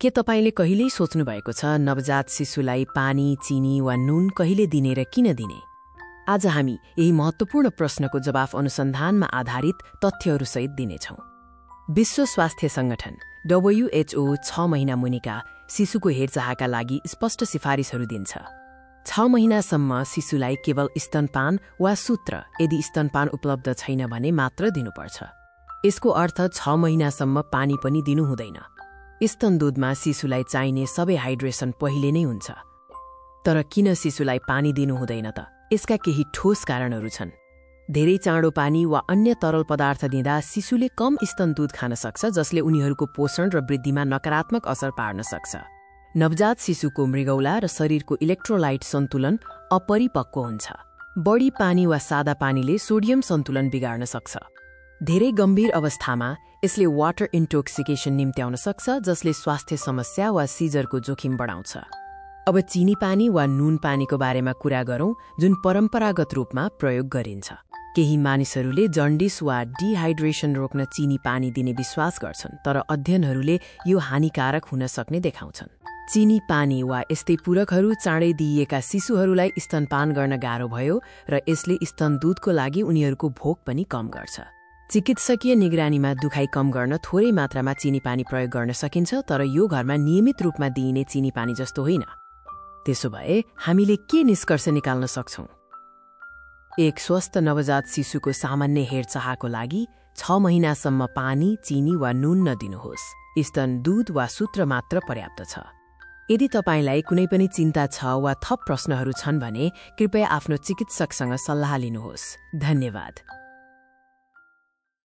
के तपाईले कहिल्यै सोच्नु भएको छ नवजात शिशुलाई पानी, चिनी वा नुन कहिले दिने र किन दिने? आज हामी यही महत्त्वपूर्ण प्रश्नको जवाफ अनुसन्धानमा आधारित तथ्यहरूसहित दिनेछौँ। विश्व स्वास्थ्य संगठन WHO 6 महिना मुनिका शिशुको हेरचाहका लागि स्पष्ट सिफारिसहरू दिन्छ। 6 महिनासम्म शिशुलाई केवल स्तनपान वा सूत्र, यदि स्तनपान उपलब्ध छैन भने मात्र दिनुपर्छ। यसको अर्थ 6 महिनासम्म पानी पनि दिनु हुँदैन। स्तनदूधमा शिशुलाई चाहिने सबै हाइड्रेसन पहिले नै हुन्छ। तर किन शिशुलाई पानी दिनु हुँदैन त? यसका केही ठोस कारणहरू छन्। धेरै चाँडो पानी वा अन्य तरल पदार्थ दिँदा शिशुले कम स्तनदूध खान सक्छ, जसले उनीहरूको पोषण र वृद्धिमा नकारात्मक असर पार्न सक्छ। नवजात शिशुको मृगौला र शरीरको इलेक्ट्रोलाइट सन्तुलन अपरिपक्व हुन्छ। बढी पानी वा सादा पानीले सोडियम सन्तुलन बिगार्न सक्छ। धेरै गम्भीर अवस्थामा यसले वाटर इन्टोक्सिकेसन निम्त्याउन सक्छ, जसले स्वास्थ्य समस्या वा सिजरको जोखिम बढाउँछ। अब चिनी पानी वा नुन पानीको बारेमा कुरा गरौँ, जुन परम्परागत रूपमा प्रयोग गरिन्छ। केही मानिसहरूले जन्डिस वा डिहाइड्रेसन रोक्न चिनी पानी दिने विश्वास गर्छन्, तर अध्ययनहरूले यो हानिकारक हुन सक्ने देखाउँछन्। चिनी पानी वा यस्तै पूरकहरू चाँडै दिइएका शिशुहरूलाई स्तनपान गर्न गाह्रो भयो र यसले स्तनदूधको लागि उनीहरूको भोक पनि कम गर्छ। चिकित्सकीय निगरानीमा दुखाइ कम गर्न थोरै मात्रामा चिनी पानी प्रयोग गर्न सकिन्छ, तर यो घरमा नियमित रूपमा दिइने चिनी पानी जस्तो होइन। त्यसो भए हामीले के निष्कर्ष निकाल्न सक्छौँ? एक स्वस्थ नवजात शिशुको सामान्य हेरचाहको लागि 6 महिनासम्म पानी, चिनी वा नुन नदिनुहोस्। स्तन दूध वा सूत्र मात्र पर्याप्त छ। यदि तपाईलाई कुनै पनि चिन्ता छ वा थप प्रश्नहरू छन् भने कृपया आफ्नो चिकित्सकसँग सल्लाह लिनुहोस्। धन्यवाद।